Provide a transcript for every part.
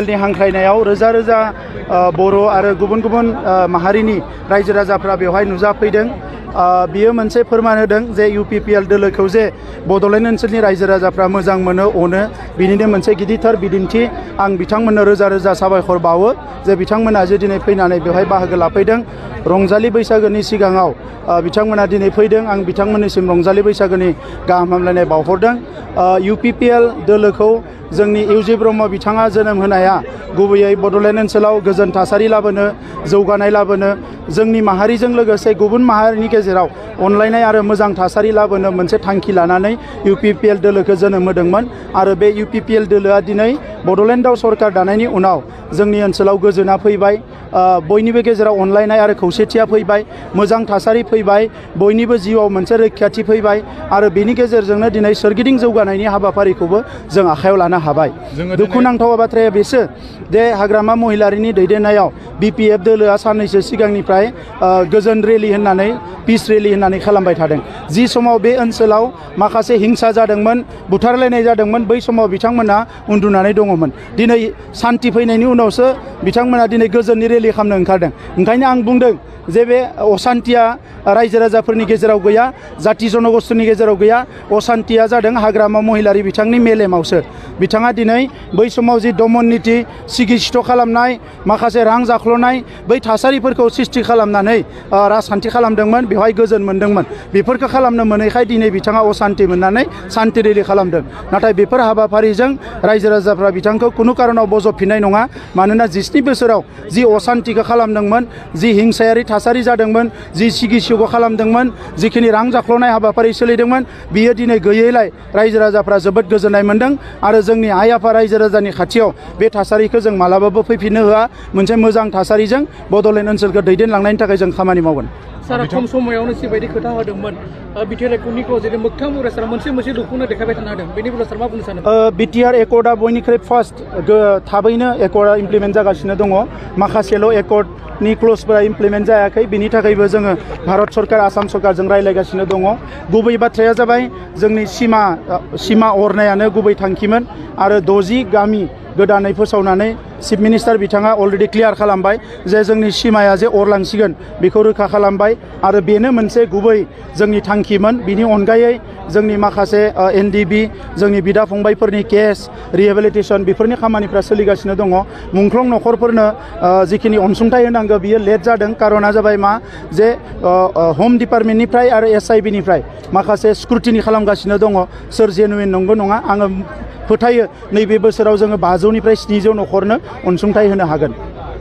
नि हांख्रायनायाव रोजा रोजा बर' आरो गुबुन गुबुन माहारिनि रायजो राजाफ्रा बेवहाय नुजाफैदों। बियो मोनसे फोरमान होदों जे UPPL दोलोखौ जे बड'लेण्ड ओनसोलनि रायजो राजाफ्रा मोजां मोनो अनो बिनिनो मोनसे गिदिरथार बिदिन्थि। आं बिथांमोननो रोजा रोजा साबायखर बावो जे बिथांमोना जे दिनै फैनानै बेवहाय बाहागो लाफैदों। रंजालि बैसागोनि सिगाङाव बिथांमोना दिनै फैदों। आं बिथांमोननिसिम रंजालि बैसागोनि गाहाम हामलायनाय बावहरदों। UPPL दोलोखौ जोंनि इउजि ब्रह्म बिथाङा जोनोम होनाया गुबैयै बड'लेण्ड ओनसोलाव गोजोन थासारि लाबोनो, जौगानाय लाबोनो, जोंनि माहारिजों लोगोसे गुबुन माहारिनि गेजेराव अनलायनाय आरो मोजां थासारि लाबोनो मोनसे थांखि लानानै UPPL दोलोखौ जोनोम होदोंमोन। आरो बे UPPL दोलोआ दिनै बड'लेण्डआव सरकार दानायनि उनाव जोंनि ओनसोलाव गोजोना फैबाय, बयनिबो गेजेराव अनलायनाय आरो खौसेथिया फैबाय, मोजां थासारि फैबाय, बयनिबो जिउआव मोनसे रैखाथि फैबाय आरो बेनि गेजेरजोंनो दिनै सोरगिदिं जौगानायनि हाबाफारिखौबो जों आखायाव लानो हाबाय। दुखुनांथाव बाथ्राया बेसो जे हाग्रामा महिलारिनि दैदेननायाव BPF दोलोआ साननैसो सिगांनिफ्राय गोजोन रेलि होननानै पिस रेलि होननानै खालामबाय थादों। जि समाव बे ओनसोलाव माखासे हिंसा जादोंमोन, बुथारलायनाय जादोंमोन, बै समाव बिथांमोना उन्दुनानै दङमोन। दिनै सान्थि फैनायनि उनावसो बिथांमोना दिनै गोजोननि रेलि खालामनो ओंखारदों। ओंखायनो आं बुंदों जे बे असान्थिया रायजो राजाफोरनि गेजेराव गैया, जाथि जनगोष्ठीनि गेजेराव गैया। असान्थिया जादों हाग्रामा महिलारि बिथांनि मेलेमावसो। बिथाङा दिनै बै समाव जि दमन नीति, सिगि सिथ' खालामनाय, माखासे रां जाख्ल'नाय, बै थासारिफोरखौ सृष्टि खालामनानै राजखान्थि खालामदोंमोन, बेवहाय गोजोन मोनदोंमोन। बेफोरखौ खालामनो मोनैखाय दिनै बिथाङा असान्थि मोननानै सान्थि रेलि खालामदों। नाथाय बेफोर हाबाफारिजों रायजो राजाफ्रा बिथांखौ खुनु कारनाव बजबफिननाय नङा। मानोना 27 बोसोराव जि असान्थिखौ खालामदोंमोन, जि हिंसायारि थासारि जादोंमोन, जि सिगि सिग' खालामदोंमोन, जिखिनि रां जाख्ल'नाय हाबाफारि सोलिदोंमोन, बियो दिनै गैयैलाय रायजो राजाफ्रा जोबोद गोजोननाय मोन्दों। आरो जोंनि आइ आफा रायजो राजानि खाथियाव बे थासारिखौ जों मालाबाबो फैफिननो होआ। मोनसे मोजां थासारिजों बड'लेण्ड ओनसोलखौ दैदेनलांनायनि थाखाय जों खामानि मावगोन। सारा खम समायावनो जिबायदि खोथा होदोंमोन, BTR एकर्डनि क्ल'जनि मोगथां महरै सारा मोनसे लुफुंनो देखायबाय थानो हादों। बेनि बेलायाव सार मा बुंनो सानो? BTR एकर्डआ बयनिख्रुइ फार्स्ट थाबैनो एकर्डआ इमप्लिमेन्ट जागासिनो दङ। माखासेल' एकर्डनि क्ल'जफोरा इमप्लिमेन्ट जायाखै। बिनि थाखायबो जोङो भारत सरकार, आसाम सरकारजों रायज्लायगासिनो दङ। गुबै बाथ्राया जाबाय जोंनि सिमा अरनायानो गुबै थांखिमोन। आरो 60 गामि गोदानै फोसावनानै चिफ मिनिस्टार बिथाङा अलरेडि क्लियार खालामबाय जे जोंनि सिमाया जे अरलांसिगोन बेखौ रोखा खालामबाय। आरो बेनो मोनसे गुबै जोंनि थांखिमोन। बिनि अनगायै जोंनि माखासे NDB, जोंनि बिदा फंबायफोरनि केस रिहेबिलिटेसन, बेफोरनि खामानिफ्रा सोलिगासिनो दङ। मुंख्लं न'खरफोरनो जिखिनि अनसुंथाइ होनांगौ बियो लेट जादों। कारना जाबाय मा जे हम डिपार्टमेन्टनिफ्राय आरो SIBनिफ्राय माखासे स्क्रुटिनि खालामगासिनो दङ सोर जेनुइन नंगौ नङा। आङो फोथायो नैबे बोसोराव जोङो 500निफ्राय 700 न'खरनो अनसुंथाइ होनो हागोन।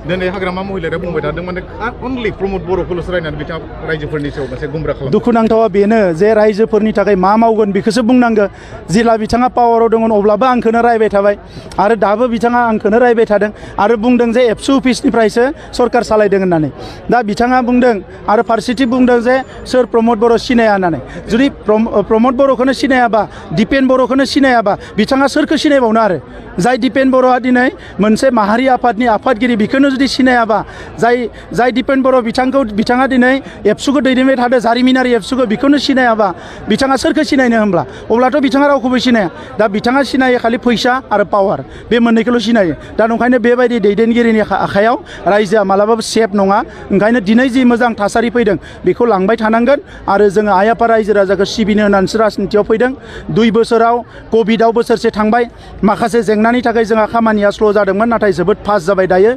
दिनै हाग्रामा महिलारिया बुंबाय थादों माने अनलि प्रमद बर'खौल'सो रायनानै बिथाङा रायजोफोरनि सायाव मोनसे गुमराह खालामो। दुखुनांथावा बेनो जे रायजोफोरनि थाखाय मा मावगोन बेखौसो बुंनांगौ। जेला बिथाङा पावाराव दंमोन अब्लाबो आंखौनो रायबाय थाबाय आरो दाबो बिथाङा आंखौनो रायबाय थादों आरो बुंदों जे एबसु अफिसनिफ्रायसो सरकार सालायदों होननानै। दा बिथाङा बुंदों आरो फारसेथिं बुंदों जे सोर प्रमद बर' सिनाया होननानै। जुदि प्रमद बर'खौनो सिनायाबा, दिपेन बर'खौनो सिनायाबा बिथाङा सोरखौ सिनायबावनो आरो? जाय दिपेन बर'आ दिनै मोनसे माहारि आफादनि आफादगिरि, बेखौनो जुदि सिनायाबा, जाय दिपेन बर' बिथाङा दिनै एबसुखौ दैदेनबाय थादों, जारिमिनारि एबसुखौ, बेखौनो सिनायाबा बिथाङा सोरखौ सिनायनो होमब्ला? अब्लाथ' बिथाङा रावखौबो सिनाया। दा बिथाङा सिनायो खालि फैसा आरो पावार, बे मोननैखौल' सिनायो। दा ओंखायनो बेबायदि दैदेनगिरिनि आखायाव रायजोआ मालाबाबो सेफ नङा। ओंखायनो दिनै जि मोजां थासारि फैदों बेखौ लांबाय थानांगोन। आरो जोङो आइ आफा रायजो राजाखौ सिबिनो होनानैसो राजनितियाव फैदों। 2 बोसोराव कभिडआव बोसोरसे थांबाय, माखासे जेंनानि थाखाय जोंहा खामानिया स्ल' जादोंमोन, नाथाय जोबोद फास्ट जाबाय दायो।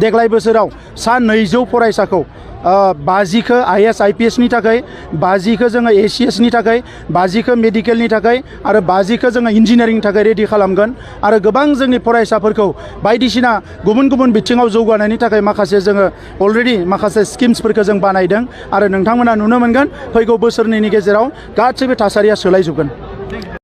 देग्लाय बोसोराव 200 फरायसाखौ 50खौ IAS IPSनि थाखाय, 50खौ जोङो ACSनि थाखाय, 50खौ मेडिकेलनि थाखाय आरो 50खौ जोङो इन्जिनियारिंनि थाखाय रेडि खालामगोन। आरो गोबां जोंनि फरायसाफोरखौ बायदिसिना गुबुन गुबुन बिथिङाव जौगानायनि थाखाय माखासे जोङो अलरेडि माखासे स्किम्सफोरखौ जों बानायदों। आरो नोंथांमोना नुनो मोनगोन फैगौ बोसोरनैनि गेजेराव गासैबो थासारिया सोलायजोबगोन।